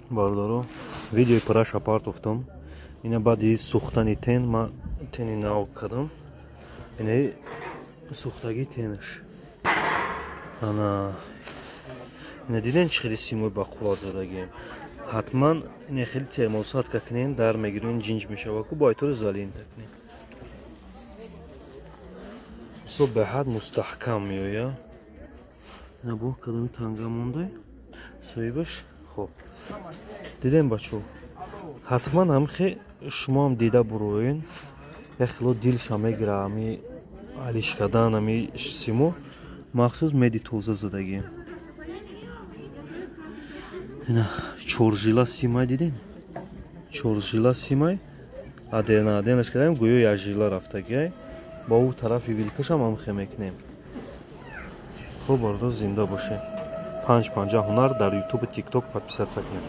Бародаро, видеои параша партофтам. Ина баъди сӯхтани тен ма тени нав кардам. Инаи сӯхтагии тенаш. Ана, ина диден, чӣ хеле симои бақувват задагием. Ҳатман ина хеле термоусадка кунен, дар мегирен, ҷинҷ мешава ку, бо айтори изолента кунен. Мисол, беҳад мустаҳкам меоя. Ина бо кадоми танга мондай соҳибаш. Хоб, дидем, бачо, ҳатман ҳамхе шумоам дида буроен. Як хело дилша мегира ами алиш кардан. Ами симо махсус меди тоза задагием. Ина чоржила симай, дидем, чоржила симай. Адена аденаш кардем, гӯё як жила рафтагиай. Бо ӯ тарафи вилкашам ҳамхе мекунем. Хуб, бародар, зинда бошед. Панҷ панҷа ҳунар дар Ютубу Тикток подписаться кунед.